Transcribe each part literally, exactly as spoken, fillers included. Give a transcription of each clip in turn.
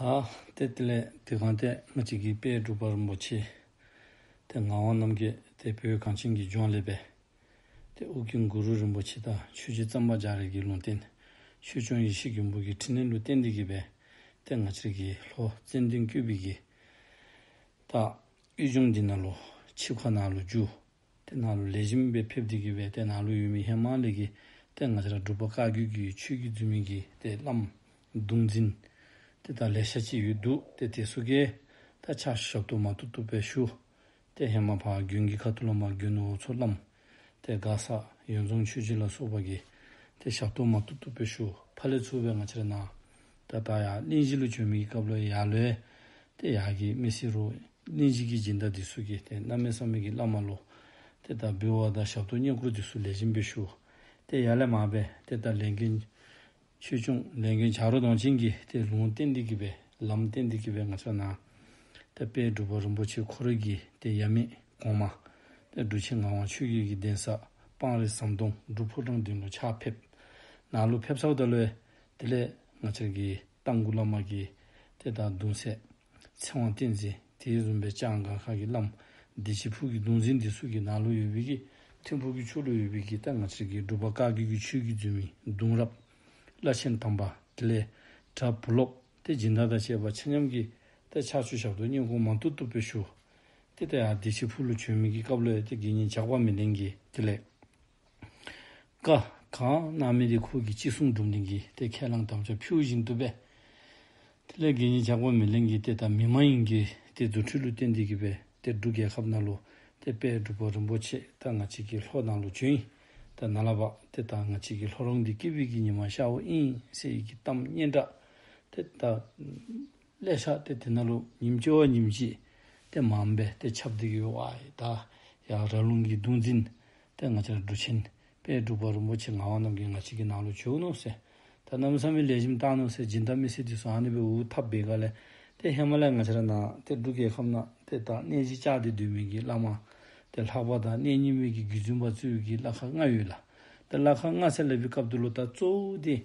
ཨ་ཏེ་དེ་ལས་དེ་སྒང་ཏེ་ང་བཅས་ཀྱི་དཔལ་འབྲུག་པ་རིན་པོ་ཆེ་ཏེ་ངག་དབང་རྣམ་རྒྱལ་ཏེ་བོད་གངས་ཅན་གྱི་ལྗོངས་ལས་སྦེ་ཏེ་ཨོ་རྒྱན་གུ་རུ་རིན་པོ་ཆེ་དང་ཆོས་རྗེ་གཙང་པ་རྒྱ་རས་ཀྱི་ལུང་བསྟན། ཆོས་སྐྱོང་ཡེ་ཤེས་མགོན་པོ་གི་ཕྲིན་ལས་ལུ་བརྟེན་ཏེ་གི་སྦེ་ཏེ་ང་བཅས་ཀྱི་ལྷོ་ཙན་དན་བཀོད་པའི་གི་ད་དབུས་ལྗོངས་འདི་ནང་ལུ་ཆིབས་ཁ་ནང་ལུ་བསྒྱུར། ཏེ་ནང་ལུ་ལེགས་ཤོམ་སྦེ་ཕེབས་ཏེ་གི་སྦེ་ཏེ་ནང་ལུ་ཡོད་མི་ཧེ་མ་ལས་ཀྱི་ཏེ་ང་བཅས་ར་འབྲུག་པ་བཀའ་བརྒྱུད་ཀྱི་ཆོས་ཀྱི་འཛིན་མི་གི་ཏེ་བླམ་གདུང་འཛིན་ཏེ་ད་ལེ་ཤ་ཅིག་ཡོད་འདུག། ཏེ་དེ་ཚུ་གིས་ད་ཕྱག་ཞབས་ཏོག་མ་ཐུབ་ཐུབ་སྦེ་ཞུ། ཏེ་ཧེ་མ་ཕར་དགོན་གྱི་ཁ་ཐུག་ལས་མར་དགོན་འོབ་མཚོ་བླམ་ཏེ་མགར་ས་ཡོན་རྫོང་ཆོས་རྗེ་ལ་སོགས་པ་གིས་ཏེ་ཞབས་ཏོག་མ་ཐུབ་ཐུབ་སྦེ་ཞུ། ཕར་ལས་ཚུར་སྦེ་ང་བཅས་ར་ནཱ་ད་ད་ཡར་གླིང་བཞི་ལུ་བྱོན་མི་གི་སྐབས་ལུ་ཡར་ལུ་ཡང་ཏེ་ཡར་གྱི་མི་སེར་རོགས་གླིང་བཞི་གི་སྦྱིན་བདག་འདི་ཚུ་གིས་ཏེ་གནམ་མེད་ས་མེད་ཀྱི་བླ་མ་ལུ་ཏེ་ད་འབུལ་བ་དང་ཞབས་ཏོག་བསྙེན་བཀུར་འདི་ཚུ་ལེགས་ཤོམ་སྦེ་ཞུ། ཏེ་ཡར་ལས་མར་སྦེ་ཏེ་ད་ལས་མགོན་ཆོས་སྐྱོང་ལས་མགོན་བྱ་རོག་གདོང་ཅན་གྱིས་ཏེ་ལུང་བསྟན་ཏེ་གི་སྦེ་ལམ་བསྟན་ཏེ་གི་སྦེ་ང་བཅས་ནཱ་ཏེ་དཔལ་འབྲུག་པ་རིན་པོ་ཆེ་ཁོ་ར་གི་ཏེ་ཡབ་མེས་གོང་མ་ཏེ་འབྲུག་ཆེན་ངག་དབང་ཆོས་རྒྱལ་གྱི་གདན་ས་སྤང་རི་ཟམ་གདོང་འབྲུག་ཕོ་བྲང་སྡིངས་ལུ་ཕྱག་ཕེབས། ནཱ་ལུ་ཕེབས་ཚརཝ་ད་ལུ་དེ་ལས་ང་བཅས་ཀྱི་རྟ་མགོ་བླ་མ་གི་ཏེ་ད་གདུང་སྲས་ཚེ་དབང་བསྟན་འཛིན་དེ་བཟུམ་སྦེ་ལྕང་སྒང་ཁ་གི་བླམ་བདེ་ཆེན་ཕུག་གི་གདུང་འཛིན་འདི་ཚུ་གིས་ནཱ་ལུ་ཡོད་པའི་གི་ཐིམ་ཕུག་གི་ཕྱོགས་ལུ་ཡོད་པའི་གི་ད་ང་བཅས་ཀྱི་འབྲུག་པ་བཀའ་བརྒྱུད་ཀྱི་ཆོས་ཀྱི་འཛིན་མི་གདུང་རབས་བླ་ཆེན་དམ་པ་དེ་ལས་གྲྭ་བུ་སློབ་ཏེ་སྦྱིན་བདག་དང་བཅས་པ་ཆ་མཉམ་གྱིས་ཏེ་ཕྱག་མཆོད་ཞབས་ཏོག་བསྙེན་བཀུར་མ་ཐུབ་ཐུབ་སྦེ་ཞུ། ཏེ་ད་ཡར་བདེ་ཆེན་ཕུག་ལུ་བྱོན་མི་གི་སྐབས་ལུ་ཡང་ཏེ་དགེ་བསྙེན་ཇག་པ་མེ་ལེན་གྱིས་དེ་ལས་བཀའ་གང་གནང་མི་འདི་ཁོ་གིས་ཅི་གསུང་སྒྲུབ་ནི་གི་ཏེ་ཁས་བླངས་དམ་བཅའ་ཕུལ་བཞིན་དུ་སྦེ། དེ་ལས་དགེ་བསྙེན་ཇག་པ་མེ་ལེན་གྱིས་ཏེ་ད་མི་མ་ཡིན་གྱི་ཏེ་རྫུ་འཕྲུལ་ལུ་བརྟེན་ཏེ་གི་སྦེ་ཏེ་འབྲུག་རྒྱལ་ཁབ་ནང་ལུ་ཏེ་དཔལ་འབྲུག་པ་རིན་པོ་ཆེ་ད་ང་བཅས་ཀྱི་ལྷོ་ནང་ལུ་བྱོན་ཡི། ད་ནཱ་ལས་ཕར་ཏེ་ད་ང་བཅས་ཀྱི་ལྷོ་རོང་འདི་སྐྱིད་པའི་གི་ཉི་མ་ཤརཝ་ཨིན་ཟེར་བའི་གི་གཏམ་སྙན་གྲགས་ཏེ་ད་ལེ་ཤ་ཏེ་དེ་ནང་ལུ་ཉིནམ་གཅིག་བ་ཉིནམ་གཅིག་ཏེ་མངམ་སྦེ་ཏེ་ཁྱབ་སྟེ་གི་ཡོད། ད་ཡར་ར་ལུང་གི་གདུང་འཛིན་ཏེ་ང་བཅས་ར་འབྲུག་ཆེན་དཔལ་འབྲུག་པ་རིན་པོ་ཆེ་ངག་དབང་རྣམ་རྒྱལ་ང་བཅས་ཀྱི་ནང་ལུ་བྱོན་ནུག་ཟེར། ད་གནམ་མེད་ས་མེད་ལེགས་ཤོམ་བཏང་ནུག་ཟེར་སྦྱིན་བདག་མི་སེར་འདི་ཚུ་ཨ་ནི་སྦེ་འུ་ཐབ་འབད་ག་ལས་ཏེ་ཧེ་མ་ལས་ང་བཅས་ར་ནཱ་ཏེ་འབྲུག་རྒྱལ་ཁབ་ནང་ཏེ་ད་གནས་གཞི་བཅགས་ཏེ་སྡོད་མི་གི་བླ་མ་ཏེ་ལྷ་པ་དང་གནས་རྙིང་པའི་གི་བརྒྱུད་འཛིན་པ་ཚུ་གི་ལ་ཁག་ལྔ་ཡོད་ལགས། ཏེ་ལ་ཁག་ལྔ་ཟེར་སླབ་པའི་སྐབས་དེ་ལུ་ད་གཙོ་བོ་འདི་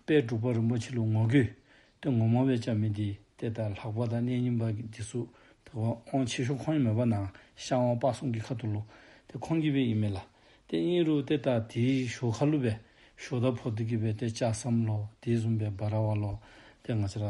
དཔལ་འབྲུག་པ་རིན་པོ་ཆེ་ལུ་ངོ་རྒོལ་ཏེ་ངོ་མ་སྦེ་རྐྱབ་མི་འདི་ཏེ་ད་ལྷ་པ་དང་གནས་རྙིང་པ་འདི་ཚུ་ཏེ་དབང་ཆེ་ཤོས་ཁོང་ཨིན་མས་པ། ནཱ་ཤར་ཝང་སྤ་གསུམ་གྱི་ཁ་ཐུག་ལུ་ཏེ་ཁོང་གིས་སྦེ་ཨིན་མས་ལགས། ཏེ་ཨིན་རུང་ཏེ་ད་དེའི་ཞོར་ཁ་ལུ་སྦེ་ཞོར་ད་ཕོག་སྟེ་གི་སྦེ་ཏེ་ལྕགས་ཟམ་ལོ་དེ་བཟུམ་སྦེ་འབའ་ར་བ་ལོ་ཏེ་ང་བཅས་ར་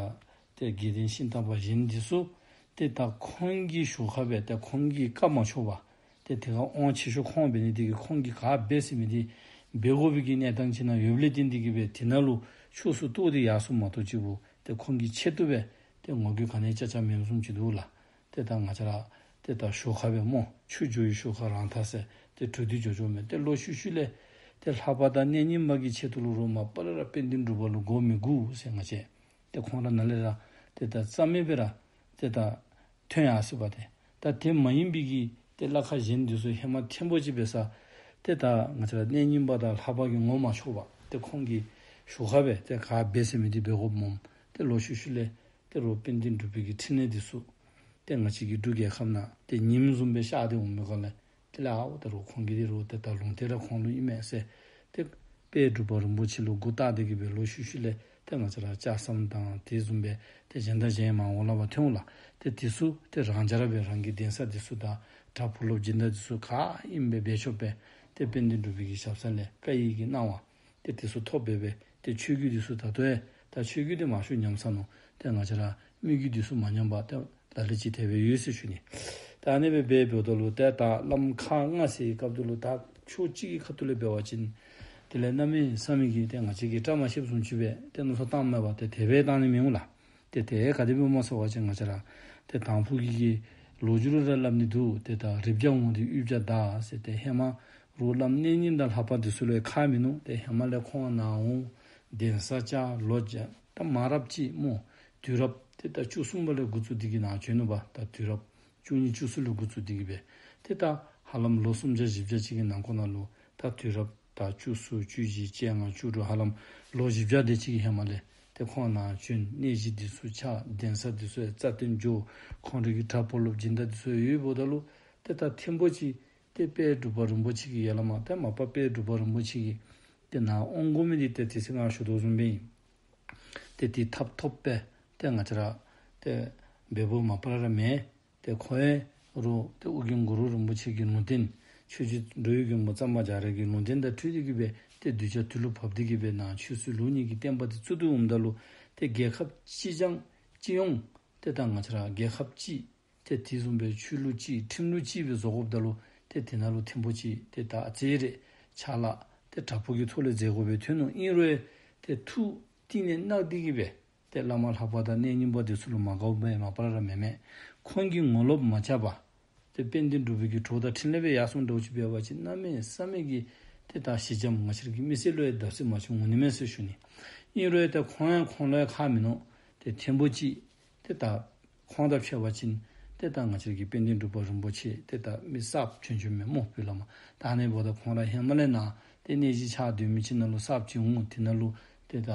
ཏེ་དགེ་ལྡན་ཤིང་རྟ་པ་གཞན་འདི་ཚུ་ཏེ་ད་ཁོང་གི་ཞོར་ཁ་སྦེ་ཏེ་ཁོང་གིས་བཀའ་མ་ཆོག་པར་ཏེ་དེ་ཁར་དབང་ཆེ་ཤོས་ཁོང་འབད་ནི་དེ་གིས་ཁོང་གིས་ག་འབད་ཟེར་མི་འདི་འབད་དགོ་པའི་གི་གནས་སྟངས་ཅིག་ནང་ཡོདཔ་ལས་བརྟེན་ཏེ་གི་སྦེ་དེ་ནང་ལུ་ཕྱོགས་སུ་གཏོགས་ཏེ་ཡར་སོངམ་མ་གཏོགས་ཅིག་པོ་ཏེ་ཁོང་གི་ཆེད་དུ་སྦེ་ཏེ་ངོ་རྒོལ་ག་ནི་ཡང་རྐྱབ་རྐྱབ་མེདཔ་བཟུམ་ཅིག་འདུག་ལགས། ཏེ་ད་ང་བཅས་ར་ཏེ་ད་ཞོར་ཁ་སྦེ་སྨོ་ཆུ་འགྱོ་བའི་ཞོར་ཁ་རང་འཐག་ཟེར་ཏེ་གྲུ་འདི་འགྱོ་འགྱོཝ་མས། ཏེ་ལོག་ཤུལ་ཤུལ་ལས་ཏེ་ལྷ་པ་དང་གནས་རྙིང་པ་གི་ཆེད་དུ་ལུ་རོགས་མ་པ་ལས་ར་དཔལ་ལྡན་འབྲུག་པ་ལུ་མགོ་མི་སྒུར་ཟེར་ང་བཅས་ཏེ་ཁོང་ར་ནཱ་ལས་ར་ཏེ་ད་རྩ་མེད་སྦེ་ར་ཏེ་ད་ཐོན་ཡར་སོ་ཡི་པ། ཏེ་ད་དེ་མ་ཡིན་པའི་གི་ཏེ་ལ་ཁག་གཞན་འདི་ཚུ་ཧེ་མ་ཐེམ་པོ་ཅིག་འབད་ས་ཏེ་ད་ང་བཅས་ར་གནས་རྙིང་པ་དང་ལྷ་པ་གིས་ངོ་མ་ཆོད་པར་ཏེ་ཁོང་གི་ཞོར་ཁ་སྦེ་ཏེ་ག་འབད་ཟེར་མི་འདི་འབད་དགོཔ་སྨོ། ཏེ་ལོག་ཤུལ་ཤུལ་ལས་ཏེ་རོགས་དཔལ་ལྡན་འབྲུག་པའི་གི་ཕྲིན་ལས་འདི་ཚུ་ཏེ་ང་བཅས་ཀྱི་འབྲུག་རྒྱལ་ཁབ་ནང་ཏེ་ཉིམ་བཟུམ་སྦེ་ཤར་ཏེ་འོང་མི་ག་ལས་དེ་ལས་ཨའོ་ད་རུང་ཁོང་གི་དེ་རུང་ཏེ་ད་ལུང་བསྟན་ར་ཁོང་ལུ་ཨིན་མས་ཟེར། ཏེ་དཔལ་འབྲུག་པ་རིན་པོ་ཆེ་ལུ་མགུ་བཏགས་ཏེ་གི་སྦེ་ལོག་ཤུལ་ཤུལ་ལས་ཏེ་ང་བཅས་ར་ལྕགས་ཟམ་དང་དེ་བཟུམ་སྦེ་ཏེ་གཞན་དང་གཞན་མ་འོང་ལ་བ་ཐོན་འོང་ལགས། ཏེ་དེ་ཚུ་ཏེ་རང་འཇགས་ར་སྦེ་རང་གི་གདན་ས་དེ་ཚུ་དང་གྲྭ་བུ་སློབ་སྦྱིན་བདག་དེ་ཚུ་ག་ཨིནམ་སྦེ་འབད་ཆོག་པས། ཏེ་དཔལ་ལྡན་འབྲུག་པའི་གི་ཞབས་ས་ལས་བཀའ་ཡི་གི་གནང་བ་ཏེ་དེ་ཚུ་ཐོབ་སྦེ་སྦེ་ཏེ་ཆོས་བརྒྱུད་དེ་ཚུ་ད་ལྟོ་ཡང་ད་ཆོས་བརྒྱུད་དེ་མང་ཤོས་ཉམས་སོ་ནུག། ཏེ་ང་བཅས་ར་མི་བརྒྱུད་དེ་ཚུ་མ་ཉམས་པར་ཏེ་ད་ལས་ཅིག་དེ་སྦེ་ཡོད་ཟེར་ཞུ་ནི། ད་ཨ་ནི་སྦེ་འབད་འབདཝ་ད་ལུ་ཏེ་ད་བླམ་ཁག་ལྔ་ཟེར་བའི་སྐབས་དེ་ལུ་ད་ཕྱོགས་གཅིག་གི་ཁ་ཐུག་ལས་འབད་བ་ཅིན་དེ་ལས་གནམ་མེད་ས་མེད་ཀྱི་ཏེ་ང་བཅས་ཀྱིས་བཀྲ་མ་ཤིསཔ་བཟུམ་ཅིག་སྦེ་ཏེ་མནོ་བསམ་བཏངམ་མས་པ། ཏེ་དེ་སྦེ་བཏང་ནི་མི་འོང་ལགས། ཏེ་དེ་ག་དེ་སྦེ་སྨོ་ཟེར་བ་ཅིན་ང་བཅས་ར་ཏེ་དང་ཕུ་གི་གི་ལོ་རྒྱུས་ལུ་ར་སླབ་ནི་འདུག། ཏེ་ད་རི་བྱ་འོང་སྟེ་གཡུས་བྱ་བདའ་ཟེར། ཏེ་ཧེ་མ་རོགས་བླམ་གནས་རྙིང་དང་ལྷ་པ་དེ་ཚུ་ལུ་ཡང་ཁག་མིན་ནུག། ཏེ་ཧེ་མ་ལས་ཁོང་ནཱ་འོང་གདན་ས་བཅགས་ལོ་བརྒྱ་ད་མང་རབས་ཅིག་སྨོ། དུས་རབས་ཏེ་ད་བཅུ་གསུམ་པ་ལས་འགོ་བཙུགས་ཏེ་གི་ནཱ་བྱོན་ནུག་པ། ད་དུས་རབས་བཅུ་གཉིས་བཅུ་གསུམ་ལས་འགོ་བཙུགས་ཏེ་གི་སྦེ་ཏེ་ད་ཧ་ལམ་ལོ་སུམ་བརྒྱ་བཞི་བརྒྱ་ཅིག་གི་ནང་འཁོད་ནང་ལུ་ད་དུས་རབས་ད་བཅུ་གསུམ་བཅུ་བཞི་བཅོ་ལྔ་བཅུ་དྲུག་ཧ་ལམ་ལོ་བཞི་བརྒྱ་དེ་ཅིག་གི་ཧེ་མ་ལས་ཏེ་ཁོང་ནཱ་བྱོན། གནས་གཞི་འདི་ཚུ་ཆགས། གདན་ས་འདི་ཚུ་ཡང་རྩ་བརྟན་འགྱོ། ཁོང་རའི་གི་གྲྭ་བུ་སློབ་སྦྱིན་བདག་འདི་ཚུ་ཡང་ཡོདཔ་ད་ལུ་ཏེ་ད་ཐེམ་པོ་ཅིག་ཏེ་དཔལ་འབྲུག་པ་རིན་པོ་ཆེ་གི་ཡ་ལ་མ་ཏེ་མ་པ་དཔལ་འབྲུག་པ་རིན་པོ་ཆེ་གིས་ཏེ་ནཱ་འོང་དགོ་མི་འདི་ཏེ་དེ་ཚེ་ང་ཞུ་དོ་བཟུམ་སྦེ་ཨིན། ཏེ་དེ་ཐབས་ཐོབ་པས། ཏེ་ང་བཅས་ར་ཏེ་བལ་པོ་མ་པ་ར་མེན། ཏེ་ཁོ་ཡང་རུང་ཏེ་ཨོ་རྒྱན་གུ་རུ་རིན་པོ་ཆེ་གི་ལུང་བསྟན་ཆོས་རྗེ་འགྲོ་བའི་མགོན་པོ་གཙང་པ་རྒྱ་རས་ཀྱི་ལུང་བསྟན་དང་འཁྲིལ་ཏེ་གི་སྦེ་ཏེ་གདུལ་བྱ་དུས་ལུ་བབས་ཏེ་གི་སྦེ་ནཱ་ཆོས་སྲིད་ལུགས་གཉིས་ཀྱི་བསྟན་པ་དེ་བཙུགས་ཏེ་འོངམ་ད་ལུ་ཏེ་རྒྱལ་ཁབ་གཅིག་རྐྱང་སྤྱི་ཡོངས་ཏེ་ད་ང་བཅས་ར་རྒྱལ་ཁབ་གཅིག་ཏེ་དེ་བཟུམ་སྦེ་ཆོས་ལུགས་གཅིག་ཁྲིམས་ལུགས་གཅིག་སྦེ་བཟོ་དགོཔ་ད་ལུ་ཏེ་དེ་ནང་ལུ་ཐེམ་པོ་ཅིག་ཏེ་ད་ཨ་ཙི་རེ་ཕྱག་ལཱ་ཏེ་དྲག་པོ་གི་ཐོག་ལས་མཛད་དགོ་པའི་ཐོན་ནུག། ཨིན་རུང་ཏེ་ཐུགས་གཏིང་ནས་བརྣག་སྟེ་གི་སྦེ་ཏེ་བླ་མ་ལྷ་པ་དང་གནས་རྙིང་པ་དེ་ཚུ་ལུ་མ་དགའཝ་སྦེ་མ་པ་ར་མེན་མེན། ཁོང་གི་ངོ་ལོག་མ་རྐྱབ་པར་ཏེ་དཔལ་ལྡན་འབྲུག་པའི་གི་གྲོགས་དང་འཕྲིན་ལས་སྦེ་ཡར་སོང་འདྲཝ་ཅིག་འབད་བ་ཅིན་གནམ་མེད་ས་མེད་ཀྱི་ཏེ་ད་ཞི་འཇམ་ང་བཅས་ར་གི་མི་ཚེ་ལུ་ཡང་བརྡབ་གསིག་མ་བྱུང་འོང་ནི་མས་ཟེར་ཞུ་ནི། ཨིན་རུང་ཏེ་ཁོང་ཡང་ཁོང་ལུ་ཡང་ཁག་མིན་ནུག། ཏེ་ཐེམ་པོ་ཅིག་ཏེ་ད་ཁོང་དང་ཕྱད་པ་ཅིན་ཏེ་ད་ང་བཅས་ར་གི་དཔལ་ལྡན་འབྲུག་པ་རིན་པོ་ཆེ་ཏེ་ད་མི་གསརཔ་བྱོན་བྱོནམ་མས་སྨོ་བོད་ལས་མར། ད་ཨ་ནི་འབདཝ་ད་ཁོང་ར་ཧེ་མ་ལས་ནཱ་ཏེ་གནས་གཞི་ཆགས་སྡོད་མི་ཅིག་ནང་ལུ་གསརཔ་ཅིག་འོང་། དེ་ནང་ལུ་ཏེ་ད་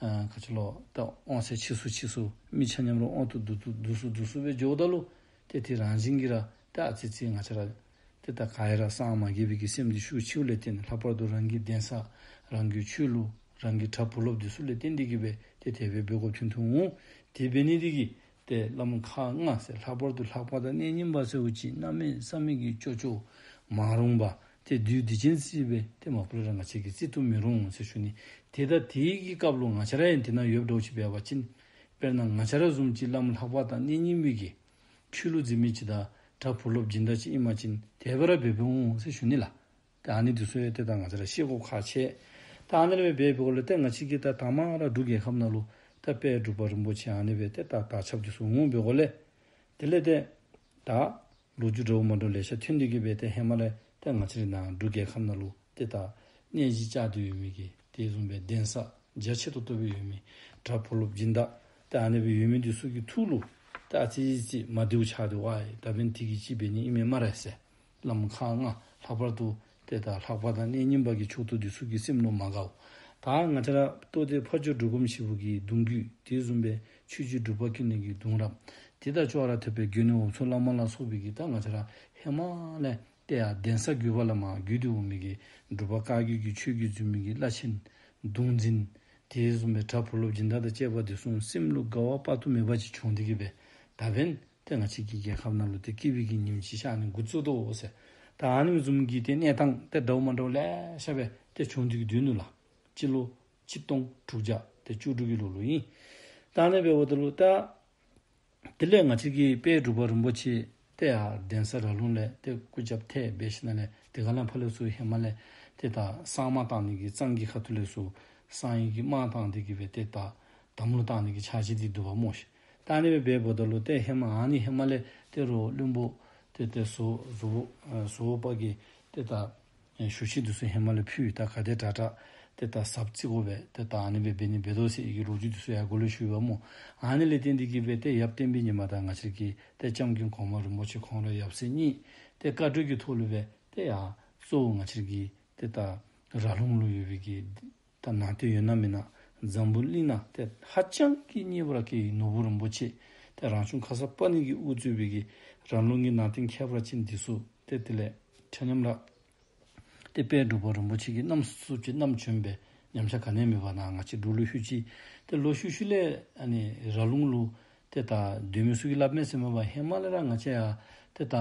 ཨ་ག་ཅི་ལོ་ད་དབང་ཚད་ཆེ་སུ་ཆེ་སུ་མི་ཆ་མཉམ་ར་དབང་དུ་བསྡུ་བསྡུ་བསྡུ་སུ་བསྡུ་སུ་སྦེ་འགྱོཝ་ད་ལུ་ཏེ་དེ་རང་བཞིན་གྱིས་ར་ཏེ་ཨ་ཙི་ཙི་ང་བཅས་ར་ཏེ་ད་ག་ཡང་ར་སངས་མ་རྒྱས་པའི་གི་སེམས་འདི་ཤུགས་ཆེཝ་ལས་བརྟེན་ལྷག་པར་དུ་རང་གི་གདན་ས་རང་གི་ཆོས་ལུགས་རང་གི་གྲྭ་བུ་སློབ་འདི་ཚུ་ལས་བརྟེན་ཏེ་གི་སྦེ་ཏེ་དེ་སྦེ་འབད་དགོཔ་ཐོན་ཐོན་འོང་། དེ་འབད་ནི་འདི་གིས་ཏེ་བླམ་ཁག་ལྔ་ཟེར་ལྷག་པར་དུ་ལྷ་པ་དང་གནས་རྙིང་པ་ཟེར་བ་ཅིན་གནམ་མེད་ས་མེད་ཀྱི་སྐྱོ་སྐྱོ་མ་རུངས་པ་ཏེ་བདུད་སྡིག་ཅན་ཅིག་སྦེ་ཏེ་མ་པ་ར་ང་བཅས་ཀྱིས་བརྩི་བཏུབ་མི་རུང་ཟེར་ཞུ་ནི། ཏེ་ད་དེའི་གི་སྐབས་ལུ་ང་བཅས་ར་ཡང་དེ་ནང་ཡོདཔ་འདྲཝ་ཅིག་འབད་བ་ཅིན་དཔེར་ན་ང་བཅས་ར་བཟུམ་ཅིག་བླམ་ལྷ་པ་དང་གནས་རྙིང་པའི་གི་ཆོས་ལུགས་འཛིན་མི་ཅིག་དང་གྲྭ་བུ་སློབ་སྦྱིན་བདག་ཅིག་ཨིན་པ་ཅིན་དེ་སྦེ་ར་འབད་འབདཝ་འོང་ཟེར་ཞུ་ནི་ལགས། ཏེ་ཨ་ནི་འདི་ཚུ་ཡང་ཏེ་ད་ང་བཅས་ར་ཤེས་དགོཔ་ཁག་ཆེ། ད་ཨ་ནི་སྦེ་འབད་འབདཝ་ལས་ཏེ་ང་བཅས་ཀྱི་ད་དང་མ་ར་འབྲུག་རྒྱལ་ཁབ་ནང་ལུ་ད་དཔལ་འབྲུག་པ་རིན་པོ་ཆེ་ཨ་ནི་སྦེ་ཏེ་ད་དར་ཁྱབ་འདི་ཚུ་འོང་འབདཝ་ལས་དེ་ལས་ཏེ་ད་ལོ་རྒྱུས་འདྲཝ་མ་འདྲཝ་ལེ་ཤ་ཐོན་ཏེ་གི་སྦེ་ཏེ་ཧེ་མ་ལས་ཏེ་ང་བཅས་རའི་ནཱ་འབྲུག་རྒྱལ་ཁབ་ནང་ལུ་ཏེ་ད་གནས་གཞི་བཅགས་ཏེ་ཡོད་མི་གི་དེ་བཟུམ་སྦེ་གདན་ས་རྒྱ་ཆེ་ཏོག་ཏོ་སྦེ་ཡོད་མི་གྲྭ་བུ་སློབ་སྦྱིན་བདག་ཏེ་ཨ་ནི་སྦེ་ཡོད་མི་འདི་ཚུ་གི་ཐུགས་ལུ་ཏེ་ཨ་ཙི་ཙི་མ་བདེཝ་ཆགས་ཏེ་ཝའེ་ད་འབདན་དེ་གིས་ཅིག་འབད་ནི་ཨིན་མས་སྨ་རེ་ཟེར། བླམ་ཁག་ལྔ་ལྷག་པར་དུ་ཏེ་ད་ལྷ་པ་དང་གནས་རྙིང་པ་གི་ཕྱོགས་གཏོགས་འདི་ཚུ་གི་སེམས་ལུ་མ་དགའཝ། ད་ང་བཅས་ར་ལྟོ་ལྡིར་ཕ་ཇོ་འབྲུག་སྒོམ་ཞིག་པོ་གི་གདུང་རྒྱུད་དེ་བཟུམ་སྦེ་ཆོས་རྗེ་འབྲུག་པ་ཀུན་ལེགས་ཀྱི་གདུང་རབས་དེ་དང་ཅོག་ར་འཐདཔ་སྦེ་དགོན་ནི་འོབ་མཚོ་བླ་མ་ལ་སོགས་པའི་གི་ད་ང་བཅས་ར་ཧེ་མ་ལས་ཏེ་ཡར་གདན་ས་བརྒྱུད་པ་ལས་མར་བརྒྱུད་དེ་འོང་མི་གི་འབྲུག་པ་བཀའ་བརྒྱུད་ཀྱི་ཆོས་བརྒྱུད་འཛིན་མི་གི་བླ་ཆེན་གདུང་འཛིན་དེ་བཟུམ་སྦེ་གྲྭ་བུ་སློབ་སྦྱིན་བདག་དང་བཅས་པ་དེ་ཚུ་སེམས་ལུ་དགའ་བ་དཔག་ཏུ་མེད་པ་ཅིག་བྱུང་སྟེ་གི་སྦེ་ད་འབདན་ཏེ་ང་བཅས་ཀྱི་རྒྱལ་ཁབ་ནང་ལུ་ཏེ་སྐྱིད་པའི་གི་ཉིནམ་ཅིག་ཤར་ནི་འགོ་བཙུགས་དོ་ཟེར། ད་ཨ་ནི་བཟུམ་གྱི་ཏེ་གནས་སྟངས་ཏེ་འདྲཝ་མ་འདྲཝ་ལེ་ཤ་སྦེ་ཏེ་བྱུང་སྟེ་གི་སྡོད་ནུག་ལགས། སྤྱི་ལོ་ཆིག་སྟོང་དྲུག་བརྒྱ་ཏེ་བཅུ་དྲུག་གི་ལོ་ལུ་ཨིན། ད་ཨ་ནི་སྦེ་འབདཝ་ད་ལུ་ད་དེ་ལས་ང་བཅས་ཀྱི་དཔལ་འབྲུག་པ་རིན་པོ་ཆེ་ཏེ་ཡར་གདན་ས་ར་ལུང་ལས་ཏེ་སྐུ་རྒྱབ་ཏེ་འབད་ཞིནམ་ལས་དེ་ཁ་ལས་ཕར་ལས་ཚུར་ཧེ་མ་ལས་ཏེ་ད་གསང་དམག་བཏང་ནི་གི་གཙང་གི་ཁ་ཐུག་ལས་ཚུར་གསང་ཡིག་གི་དམག་བཏང་སྟེ་གི་སྦེ་ཏེ་ད་དམ་ལུ་བཏང་ནི་གི་འཆར་གཞི་འདི་འདུག་པ་སྨོ་ཤིག། ད་ཨ་ནི་སྦེ་འབདཝ་ད་ལུ་ཏེ་ཧེ་མ་ཨ་ནི་ཧེ་མ་ལས་ཏེ་རོགས་བློན་པོ་ཏེ་ཏེ་བཟོ་བཟོ་བོ་ཨ་བཟོ་བོ་པ་གིས་ཏེ་ད་ཨེ་ཞུ་ཤེས་འདི་ཚུ་ཧེ་མ་ལས་ཕུལ། ད་ག་དེ་དྲག་དྲག་ཏེ་ད་ཟབ་རྩིས་དགོ་པས། ཏེ་ད་ཨ་ནི་སྦེ་འབད་ནི་འབད་དོ་ཟེར་ཨི་གི་ལོ་རྒྱུས་འདི་ཚུ་ཡང་གོང་ལུ་ཞུ་ཡི་པ་སྨོ། ཨ་ནི་ལས་བརྟེན་ཏེ་གི་སྦེ་ཏེ་ཡབ་བསྟན་པའི་ཉི་མ་དང་ང་བཅས་ཀྱི་ཏེ་སྐྱབས་མགོན་གོང་མ་རིན་པོ་ཆེ་ཁོང་ར་ཡབ་སྲས་གཉིས་ཏེ་བཀའ་གྲོས་ཀྱི་ཐོག་ལུ་སྦེ་ཏེ་ཡར་གཙོ་བོ་ང་བཅས་ཀྱི་ཏེ་ད་ར་ལུང་ལུ་ཡོད་པའི་གི་ད་ནང་རྟེན་ཡོད་ན་མེད་ན་འཛམ་བུ་གླིང་ནང་ཏེ་ཧ་ཅང་གི་རྙེད་པ་ར་གི་ནོར་བུ་རིན་པོ་ཆེ་ཏེ་རང་བྱུང་ཁརྶ་པཱ་ཎི་གིས་དབུ་གཙོས་པའི་གི་ར་ལུང་གི་ནང་རྟེན་ཁྱད་པར་ཅན་འདི་ཚུ་ཏེ་དེ་ལས་ཆ་མཉམ་ར་ཏེ་དཔལ་འབྲུག་པ་རིན་པོ་ཆེ་གིས་བསྣམས་ཚུགསཔ་ཅིག་བསྣམས་བྱོན་པས། ཉམས་ཆག་ག་ནི་ཡང་མེད་པར་ནཱ་ང་བཅས་འབྲུག་ལུ་ལྷོད་ཅི། ཏེ་ལོག་ཤུལ་ཤུལ་ལས་ཨ་ནི་ར་ལུང་ལུ་ཏེ་ད་སྡོད་མི་ཚུ་གིས་སླབ་མས་ཟེར་མས་པ། ཧེ་མ་ལས་ར་ང་བཅས་ཡར་ཏེ་ད་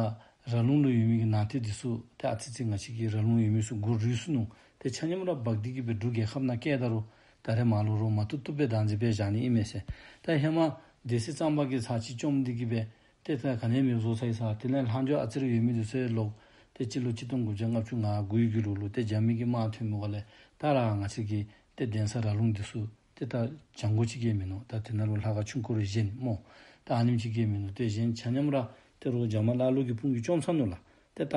ར་ལུང་ལུ་ཡོད་མི་གི་ནང་རྟེན་འདི་ཚུ་ཏེ་ཨ་ཙི་ཙི་ང་བཅས་ཀྱི་ར་ལུང་ཡོད་མི་ཚུ་མགུ་རུལ་སོ་ནུག། ཏེ་ཆ་མཉམ་ར་འབག་སྟེ་གི་སྦེ་འབྲུག་རྒྱལ་ཁབ་ནང་བསྐྱལ་ད་རུང་ད་རེས་མར་ལོག་རོགས་མ་བཏུབ་བཏུབ་སྦེ་བདག་འཛིན་འབད་བཞག་ནི་ཨིན་མས་ཟེར། ད་ཧེ་མ་སྡེ་སྲིད་གཙང་པ་གིས་ཚར་གཅིག་བཅོམ་སྟེ་གི་སྦེ་ཏེ་ད་ག་ནི་ཡང་མེདཔ་བཟོ་ཚར་ཡི་ཟེར། དེ་ལས་ལྷག་འཕྲོ་ཨ་ཙི་རེ་ཡོད་མི་འདི་ཚུ་ལོག་ཏེ་སྤྱི་ལོ་ཆིག་སྟོང་དགུ་བརྒྱ་ལྔ་བཅུ་ང་དགུའི་གི་ལོ་ལུ་ཏེ་རྒྱ་མི་གིས་དམག་འཐེན་མི་འགོ་ལས་ད་ར་ང་བཅས་ཀྱི་ཏེ་གདན་ས་ར་ལུང་འདི་ཚུ་ཏེ་ད་གྱང་གོ་ཅིག་གིས་མིན་ནུག། ད་དེ་ནང་ལུ་ལྷ་ཁང་ཆུང་ཀུ་རེ་བཞེངས་སྨོ། ད་ཨ་ནེམ་ཅིག་གིས་མིན་ནུག། ཏེ་གཞན་ཆ་མཉམ་ར་ཏེ་རོགས་རྒྱ་དམག་ཀླ་ཀློ་གི་དཔུང་གིས་བཅོམ་ཚར་ནུག་ལགས། ཏེ་ད་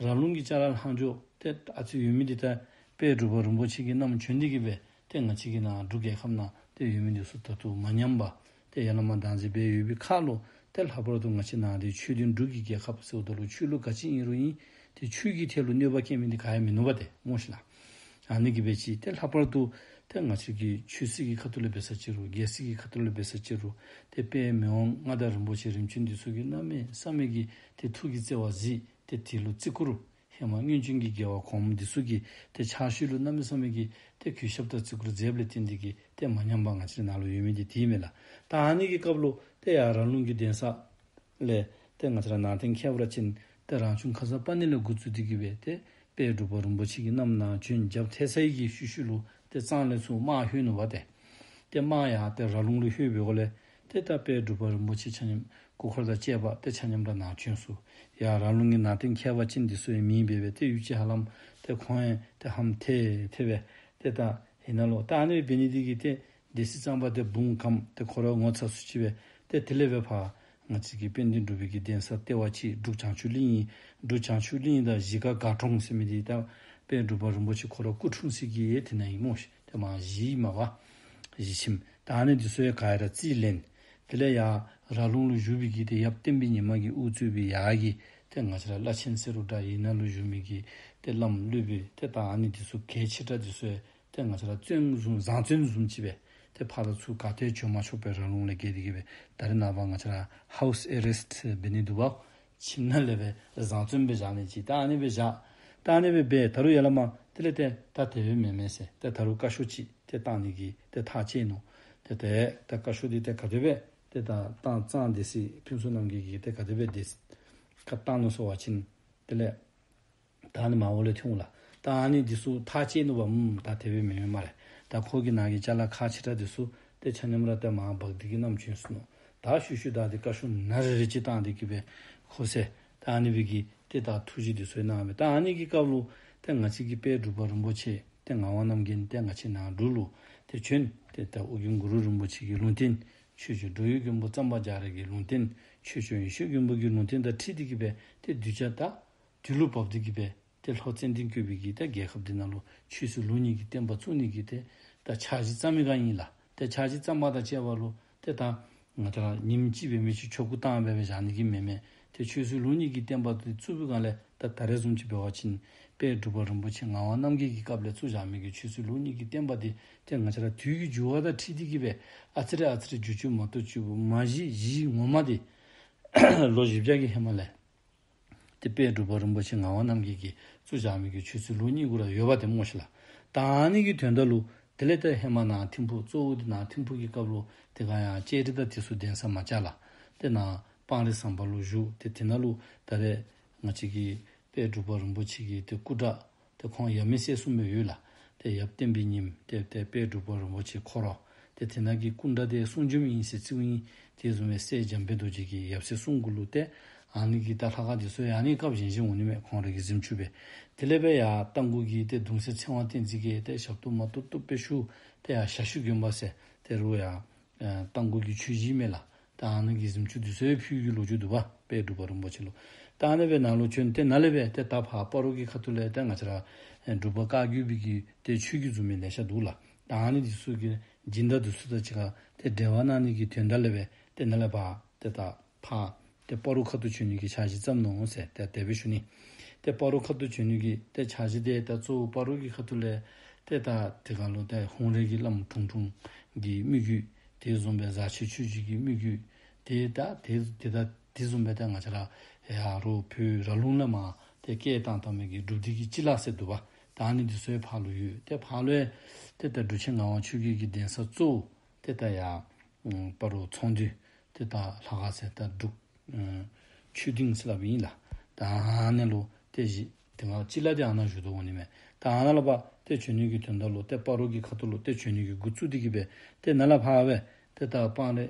ར་ལུང་གི་ཅ་ལ་ལྷག་འཕྲོ་ཏེ་ཨ་ཙི་ཡོད་མི་འདི་ད་དཔལ་འབྲུག་པ་རིན་པོ་ཆེ་གིས་བསྣམས་བྱོན་ཏེ་གི་སྦེ་ཏེ་ང་བཅས་ཀྱི་ནཱ་འབྲུག་རྒྱལ་ཁབ་ནང་ཏེ་ཡོད་མི་འདི་ཚུ་ད་ལྟོ་མ་ཉམས་པར་ཏེ་ཡར་ལས་མར་བདག་འཛིན་འབད་ཡོད་པའི་ཁར་ལུ་ཏེ་ལྷག་པར་དུ་ང་བཅས་ནཱ་འདི་ཆོས་ལྡན་འབྲུག་གི་རྒྱལ་ཁབ་ཟེརཝ་ད་ལུ་ཆོས་ལུགས་ག་ཅི་ཨིན་རུང་ཨིན། ཏེ་ཆོས་ཀྱི་ཐད་ལུ་གནོད་པ་བཀལ་མི་འདི་ག་ཡང་མིན་ནུག་པ་ཏེ་སྨོ་ཤིག་ལགས། ཨ་ནི་གིས་འབད་ཅི། ཏེ་ལྷག་པར་དུ་ཏེ་ང་བཅས་ཀྱི་ཆོས་སྲིད་ཀྱི་ཁ་ཐུག་ལས་འབད་ས་ཅིག་རུང་རྒྱལ་སྲིད་ཀྱི་ཁ་ཐུག་ལས་འབད་ས་ཅིག་རུང་ཏེ་དཔལ་མི་དབང་མངའ་བདག་རིན་པོ་ཆེ་རིམ་བྱོན་འདི་ཚུ་གིས་གནམ་མེད་ས་མེད་ཀྱི་ཏེ་ཐུགས་ཀྱི་བརྩེ་བ་གཟིགས། ཏེ་དེ་ལུ་བརྩི་བཀུར་ ཧེ་མ་སྔོན་བྱོན་གྱི་རྒྱལ་བ་གོངམ་འདི་ཚུ་གི་ཏེ་ཕྱག་ཤུལ་ལུ་གནམ་མེད་ས་མེད་ཀྱི་ཏེ་གུས་ཞབས་དང་བརྩི་བཀུར་མཛདཔ་ལས་བརྟེན་ཏེ་གིས་ཏེ་མ་ཉམས་པར་ང་བཅས་ནང་ལུ་ཡོད་མི་འདི་དེ་ཨིན་མས་ལགས། ད་ཨ་ནི་གི་སྐབས་ལུ་ཏེ་ཡར་ར་ལུང་གི་གདན་ས་ལས་ཏེ་ང་བཅས་ར་ནང་རྟེན་ཁྱད་པར་ཅན་ཏེ་རང་བྱུང་ཁརྶ་པཱ་ཎི་ལས་འགོ་བཙུགས་ཏེ་གིས་སྦེ་ཏེ་དཔལ་འབྲུག་པ་རིན་པོ་ཆེ་གིས་གནམ་ནང་བྱོན་རྒྱབ་ཐལ་ཚར་ཡི་གི་ཤུལ་ཤུལ་ལུ་ཏེ་གཙང་ལས་ཚུར་དམག་ལྷོད་ནུག་པ་ཏེ། ཏེ་དམག་ཡར་ཏེ་ར་ལུང་ལུ་ལྷོད་པའི་སྒོ་ལས་ཏེ་ད་དཔལ་འབྲུག་པ་རིན་པོ་ཆེ་ཆ་མཉམ་སྐུ་འཁོར་དང་བཅས་པ་ཏེ་ཆ་མཉམ་ར་ནཱ་བྱོན་སོང་། ཡར་ར་ལུང་གི་ནང་རྟེན་ཁྱད་པར་ཅན་འདི་ཚུ་ཡང་མེདཔ་སྦེ་སྦེ་ཏེ་ཡུདཔ་ཅིག་ཧ་ལམ་ཏེ་ཁོང་ཡང་ཏེ་ཧམ་ཐལ་ཐལ་སྦེ་ཏེ་ད་ཨ་ནཱ་ལུ་ད་ཨ་ནི་འབད་ནི་འདི་གིས་ཏེ་སྡེ་སྲིད་གཙང་པ་ཏེ་བུམ་སྒམ་ཏེ་ཁོ་ར་ངོ་ཚ་སུ་ཅིག་སྦེ་ཏེ་དེ་ལས་སྦེ་ཕར་ང་བཅས་ཀྱི་དཔལ་ལྡན་འབྲུག་པའི་གི་གདན་ས་ལྟེ་བ་གཅིག་འབྲུག་བྱང་ཆུབ་གླིང་ཨིན། འབྲུག་བྱང་ཆུབ་གླིང་དང་གཞིས་ཀ་དགའ་གྲོང་ཟེར་མི་འདི་ད་དཔལ་འབྲུག་པ་རིན་པོ་ཆེ་ཁོ་ར་སྐུ་འཁྲུངས་ས་གི་ཡང་དེ་ནང་ཨིན་སྨོ་ཤིག། ཏེ་མར་གཞིས་མ་པ་གཞིས་ཁྱིམ་ད་ཨ་ནི་འདི་ཚུ་ཡང་ག་ར་རྩིས་ལེན། དེ་ལས་ཡར་ར་ལུང་ལུ་བཞུགས་པའི་གི་ཏེ་ཡབ་བསྟན་པའི་ཉི་མ་གིས་དབུ་གཙོས་པའི་ཡར་གྱི་ཏེ་ང་བཅས་ར་བླ་ཆེན་ཟེར་རུང་འདྲ་ཨ་ནཱ་ལུ་བཞུགས་མི་གི་ཏེ་བླམ་སློབ་དཔོན་ཏེ་ད་ཨ་ནི་འདི་ཚུ་གལ་ཆེ་དྲགས་འདི་ཚུ་ཡང་ཏེ་ང་བཅས་ར་བཙོན་བཟུང་བཟང་བཙོན་བཟུམ་ཅིག་སྦེ་ཏེ་ཕར་དང་ཚུར་ག་ཏེ་བྱོན་མ་ཆོགཔ་སྦེ་ར་ལུང་ལས་བརྒལ་ཏེ་གིས་སྦེ་ད་རེས་ནངས་པ་ང་བཅས་ར་ཧའུསི་ཨེ་རེསཊ་འབད་ནི་འདུག་པ། ཁྱིམ་ནང་ལས་སྦེ་བཟང་བཙོན་སྦེ་བཞག་ནི་ཅིག་ད་ཨ་ནི་སྦེ་བཞག། ད་ཨ་ནི་སྦེ་འབད་ད་རུང་ཡར་ལས་མར་དེ་ལས་ཏེ་ད་དེ་སྦེ་མེན་མས་ཟེར་ཏེ་ད་རུང་བཀའ་ཤོག་ཅིག་ཏེ་བཏང་ནི་གི་ཏེ་ཐག་བཅད་ནུག། ཏེ་ཏེ་ད་བཀའ་ཤོག་འདི་ཏེ་ག་དེ་སྦེ་ཏེ་ད་བཏང་གཙང་སྡེ་སྲིད་ཕུན་ཚོགས་རྣམ་རྒྱལ་གྱིས་ཏེ་ག་དེ་སྦེ་ཏེ་བཀའ་བཏང་ནུག་ཟེར་བ་ཅིན་དེ་ལས་ད་ཨ་ནི་མར་འོག་ལས་ཐོན་འོང་ལགས། ད་ཨ་ནི་འདི་ཚུ་ཐག་བཅད་ནུག་པ། ཨུམ་ད་དེ་སྦེ་མེན་མས་སྨ་རེ། ད་ཁོ་གི་ནང་གི་ཅ་ལ་ཁག་ཆེ་དྲགས་འདི་ཚུ་ཏེ་ཆ་མཉམ་ར་ཏེ་མར་འབག་སྟེ་གིས་བསྣམས་བྱོན་སོ་ནུག། ད་ཤུལ་ཤུལ་ད་ཏེ་བཀའ་ཤོག་ནཱ་རེ་རེ་ཅིག་བཏང་སྟེ་གིས་སྦེ་ཁོ་ཟེར་ད་ཨ་ནི་སྦེ་གི་ཏེ་ད་ཐུགས་བཞེད་འདི་ཚུ་གནང་སྦེ། ད་ཨ་ནི་གི་སྐབས་ལུ་ཏེ་ང་བཅས་ཀྱི་དཔལ་འབྲུག་པ་རིན་པོ་ཆེ་ཏེ་ངག་དབང་རྣམ་རྒྱལ་ཏེ་ང་བཅས་ནཱ་འབྲུག་ལུ་ཏེ་བྱོན། ཏེ་ད་ཨོ་རྒྱན་གུ་རུ་རིན་པོ་ཆེ་གི་ལུང་བསྟན་ཆོས་རྗེ་འགྲོ་བའི་མགོན་པོ་གཙང་པ་རྒྱ་རས་ཀྱི་ལུང་བསྟན་ཆོས་སྐྱོང་ཡེ་ཤེས་མགོན་པོ་གི་ལུང་བསྟན་དང་འཁྲིལ་ཏེ་གིས་སྦེ་ཏེ་གདུལ་བྱ་ད་དུས་ལུ་བབས་ཏེ་གིས་སྦེ་ཏེ་ལྷོ་ཙན་དན་བཀོད་པའི་གི་ཏེ་རྒྱལ་ཁབ་འདི་ནང་ལུ་ཆོས་སྲིད་ལུགས་གཉིས་ཀྱི་བསྟན་པ་བཙུགས་ནི་གི་ཏེ་ད་འཆར་གཞི་བརྩམ་མི་ག་ཨིན་ལགས། ཏེ་འཆར་གཞི་བརྩམ་པ་དང་བཅས་པ་ལུ་ཏེ་ད་ང་བཅས་ར་ཉིནམ་གཅིག་འབད་མི་ཅིག་ཆོ་ག་བཏང་སྦེ་སྦེ་བཞག་ནི་གི་མེན་མས། ཏེ་ཆོས་སྲིད་ལུགས་གཉིས་ཀྱི་བསྟན་པ་འདི་བཙུགས་པའི་སྒང་ལས་ད་ད་རེས་བཟུམ་ཅིག་འབད་བ་ཅིན་དཔལ་འབྲུག་པ་རིན་པོ་ཆེ་ངག་དབང་རྣམ་རྒྱལ་གྱི་སྐབས་ལས་བཙུགས་བཞག་མི་གི་ཆོས་སྲིད་ལུགས་གཉིས་ཀྱི་བསྟན་པ་འདི་ཏེ་ང་བཅས་ར་དུས་ཀྱི་འགྱུར་བ་དང་འཁྲིལ་ཏེ་གིས་སྦེ་ཨ་ཙི་རེ་ཨ་ཙི་རེ་འགྱུར་བཅོས་མ་གཏོགས་བཅུག་མ་གཞི་གཞི་ངོ་མ་འདི་ལོ་བཞི་བརྒྱ་གི་ཧེ་མ་ལས་ཏེ་དཔལ་འབྲུག་པ་རིན་པོ་ཆེ་ངག་དབང་རྣམ་རྒྱལ་གྱིས་བཙུགས་བཞག་མི་གི་ཆོས་སྲིད་ལུགས་གཉིས་གུ་ར་ཡོདཔ་འདི་སྨོ་ཤིག་ལགས། ད་ཨ་ནི་གི་དོན་དག་ལུ་དེ་ལས་ཏེ་ཧེ་མ་ནཱ་ཐིམ་ཕུག་གཙོ་བོ་འདི་ནཱ་ཐིམ་ཕུག་གི་སྐབས་ལུ་དེ་སྒང་ཡང་ལྕགས་རི་དང་དེ་ཚུ་གདན་ས་མ་བཅགས་ལགས། ཏེ་ནཱ་སྤང་རི་ཟམ་པ་ལུ་བཞུགས། ཏེ་དེ་ནང་ལུ་ད་རེས་ང་བཅས་ཀྱི་དཔལ་འབྲུག་པ་རིན་པོ་ཆེ་གི་ཏེ་སྐུ་འདྲ་ཏེ་ཁོང་ཡབ་མེས་སྲས་གསུམ་སྦེ་ཡོད་ལགས། ཏེ་ཡབ་བསྟན་པའི་ཉིམ་ཏེ་ཏེ་དཔལ་འབྲུག་པ་རིན་པོ་ཆེ་ཁོ་ར་ཏེ་དེ་ནང་གི་སྐུ་འདྲ་འདི་སྲུང་སྐྱོབ་ཨིན་ཟེར་རྩིཝ་ཨིན། དེ་བཟུམ་སྦེ་སྲས་འཇམ་དཔལ་རྡོ་རྗེ་གི་ཡབ་སྲས་གསུམ་གུ་ལུ་ཏེ་ཨ་ནི་གི་ད་ལྷ་ཁང་འདི་ཚུ་ཡང་ཨ་ནི་སྐབས་བཞེངས་བཞེངསམ་འོང་ནི་མས། ཁོང་ར་གི་གཟིམ་ཆུང་སྦེ། དེ་ལས་སྦེ་ཡར་རྟ་མགོ་གི་ཏེ་གདུང་སྲས་ཚེ་དབང་བསྟན་འཛིན་གྱིས་ཏེ་ཞབས་ཏོག་མ་བཏུབ་བཏུབ་སྦེ་ཞུ། ཏེ་ཡར་ཞ་ཤུ་དགོན་པ་ཟེར་ཏེ་རུང་ཡང་ཨ་རྟ་མགོ་གི་ཆོས་གཞིས་མས་ལགས། ད་ཨ་ནི་གི་གཟིམ་ཆུང་འདི་ཚུ་ཡང་ཕུལ་གྱི་ལོ་རྒྱུས་འདུག་པ། དཔལ་འབྲུག་པ་རིན་པོ་ཆེ་ལུ། ད་ཨ་ནི་སྦེ་ནཱ་ལུ་བྱོན་ཏེ་ནཱ་ལས་སྦེ་ཏེ་ད་ཕར་སྤ་རོ་གི་ཁ་ཐུག་ལས་ཏེ་ང་བཅས་ར་ཨེ་འབྲུག་པ་བཀའ་བརྒྱུད་པའི་གི་ཏེ་ཆོས་བརྒྱུད་འཛུགས་མི་ལེ་ཤ་འདུག་ལགས། ད་ཨ་ནི་འདི་ཚུ་གི་སྦྱིན་བདག་འདི་ཚུ་དང་གཅིག་ཁར་ཏེ་འབྲེལ་བ་གནང་ནི་གི་དོན་དག་ལས་སྦེ་ཏེ་ནཱ་ལས་ཕར་ཏེ་ད་ཕར་ཏེ་སྤ་རོ་ཁ་ཐུག་བྱོན་ནི་གི་འཆར་གཞི་བརྩམས་ནུག་ཟེར་ཏེ་དེ་སྦེ་ཞུ་ནི། ཏེ་སྤ་རོ་ཁ་ཐུག་བྱོན་ནི་གི་ཏེ་འཆར་གཞི་འདི་ད་གཙོ་བོ་སྤ་རོ་གི་ཁ་ཐུག་ལས་ཏེ་ད་དེ་སྒང་ལུ་ཏེ་ཧཱུྃ་རལ་གྱི་བླམ་དྲུང་དྲུང་གི་མི་བརྒྱུད་དེ་བཟུམ་སྦེ་བཟའ་ཆས་ཆོས་བརྒྱུད་ཀྱི་མི་བརྒྱུད་ཏེ་ད་དེ་དེ་ད་དེ་བཟུམ་སྦེ་ཏེ་ང་བཅས་ར་ཡར་རུ་བོད་ར་ལུང་ལས་མར་ཏེ་སྐད་བཏང་བཏང་མི་གི་སྒྲུབ་སྡེ་གི་སྤྱི་བླ་ཟེར་འདུག་པ། ད་ཨ་ནི་འདི་ཚུ་ཡང་ཕར་ལུ་ཡོད། ཏེ་ཕར་ལུ་ཡང་ཏེ་ད་འབྲུག་ཆེན་ངག་དབང་ཆོས་རྒྱལ་གྱི་གདན་ས་གཙོ་བོ་ཏེ་ད་ཡར་ཨམ་སྤ་རོ་ཚོང་འདུས་ཏེ་ད་ལྷ་ཁང་ཟེར་ད་འབྲུག་ཨམ་ཆོས་སྡིངས་ཟེར་སླབ་ཨིན་ལགས། ད་ཨ་ནི་ལུ་ཏེ་གཞི་ཏེ་ང་སྤྱི་བླ་འདི་ཨ་ནཱ་བཞུགས་དོ་འོང་ནི་མས། ད་ཨ་ནཱ་ལས་ཕར་ཏེ་བྱོན་ནི་གི་དོན་དག་ལུ་ཏེ་སྤ་རོ་གི་ཁ་ཐུག་ལུ་ཏེ་བྱོན་ནི་གི་འགོ་བཙུགས་ཏེ་གིས་སྦེ་ཏེ་ནཱ་ལས་ཕར་སྦེ་ཏེ་ད་སྤང་རི་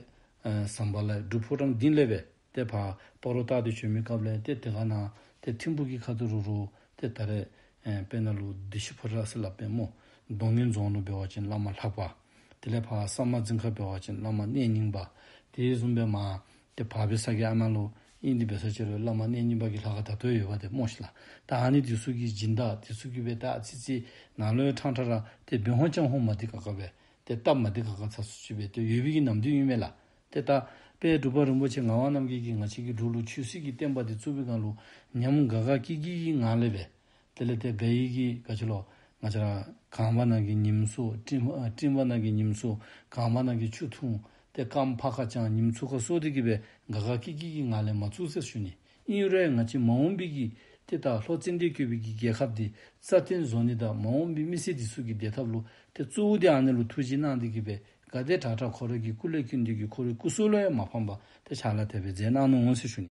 ཨ་ཟམ་པ་ལས་འབྲུག་ཕོ་བྲང་སྡིངས་ལས་སྦེ་ཏེ་ཕར་སྤ་རོ་ལྟ་སྟེ་བྱོན་མི་སྐབས་ལས་ཏེ་དེ་སྒང་ནཱ་ཏེ་ཐིམ་ཕུག་གི་ཁ་ཐུག་རུ་རུ་ཏེ་ད་རེས་ཨེ་དཔེར་ན་ལུ་བདེ་ཆེན་ཕོ་བྲང་ཟེར་སླབ་པས་སྨོ། རྡོ་སྔོན་རྫོང་ལུ་འབད་བ་ཅིན་བླ་མ་ལྷ་པ། དེ་ལས་ཕར་ས་དམར་རྫིང་ཁ་འབད་བ་ཅིན་བླ་མ་གནས་རྙིང་པ། དེ་བཟུམ་སྦེ་མར་ཏེ་བར་པའི་ས་གི་ཨ་ནཱ་ལུ་ཨིན་ཏེ་འབད་ས་ཅིག་རུང་བླ་མ་གནས་རྙིང་པ་གི་ལྷ་ཁང་ད་ལྟོ་ཡོདཔ་འདི་སྨོ་ཤིག་ལགས། ད་ཨ་ནི་འདི་ཚུ་གི་སྦྱིན་བདག་འདི་ཚུ་གིས་སྦེ་ད་ཨ་ཙི་ཙི་ནཱ་ལུ་ཡང་ཕྲང་ཕྲང་ར་ཏེ་འབད་ཧོང་ཅང་ཧོང་མ་བདེ་ཁག་ཁ་སྦེ་ཏེ་སྟབས་མ་བདེ་ཁག་ཁ་ཚ་སུ་ཅིག་སྦེ་ཏེ་ཡོད་པའི་གི་ནམ་དུས་ཨིན་མས་ལགས། ཏེ་ད་དཔལ་འབྲུག་པ་རིན་པོ་ཆེ་ངག་དབང་རྣམ་རྒྱལ་གྱིས་ང་བཅས་ཀྱི་འབྲུག་ལུ་ཆོས་སྲིད་ཀྱི་བསྟན་པ་འདི་བཙུགས་པའི་སྒང་ལུ་ཉམས་དགའ་དགའ་སྐྱིད་སྐྱིད་ཀྱི་ངང་ལས་སྦེ་དེ་ལས་ཏེ་དགའ་ཡི་གི་ག་ཅི་ལོ་ང་བཅས་ར་གངས་བར་ན་གི་ཉིམ་ཚོགས་སྤྲིན་ཨ་སྤྲིན་བར་ན་གི་ཉིམ་ཚོགས་གངས་བར་ན་གི་ཆུ་འཐུང་སྟེ་སྐརམ་ཕར་ཁ་བཅང་ཉིམ་ཚོགས་ཁ་སོ་སྟེ་གིས་སྦེ་དགའ་དགའ་སྐྱིད་སྐྱིད་ཀྱི་ངང་ལས་མ་བཙུགས་ཟེར་ཞུ་ནི། ཨིན་རུང་ང་བཅས་མ་འོངས་པའི་གི་ ཏེ་ད་ལྷོ་ཙན་དན་བཀོད་པའི་གི་རྒྱལ་ཁབ་འདི་རྩ་བརྟན་བཟོ་ནི་དང་མ་འོངས་པའི་མི་སེར་འདི་ཚུ་གི་བདེ་ཐབས་ལུ་ཏེ་གཙོ་བོ་འདི་ཨ་ནི་ལུ་ཐུགས་བཞེད་གནང་སྟེ་གི་སྦེ་ག་དེ་དྲག་དྲག་ཁོ་ར་གི་སྐུ་ལས་བསྐྱོན་ཏེ་གི་ཁོ་རའི་སྐུ་སྲོག་ལུ་ཡང་མ་ཕངས་པར་ཏེ་ཕྱག་ལཱ་དེ་སྦེ་མཛད་གནང་ནུག་ཟེར་ཞུ་ནི།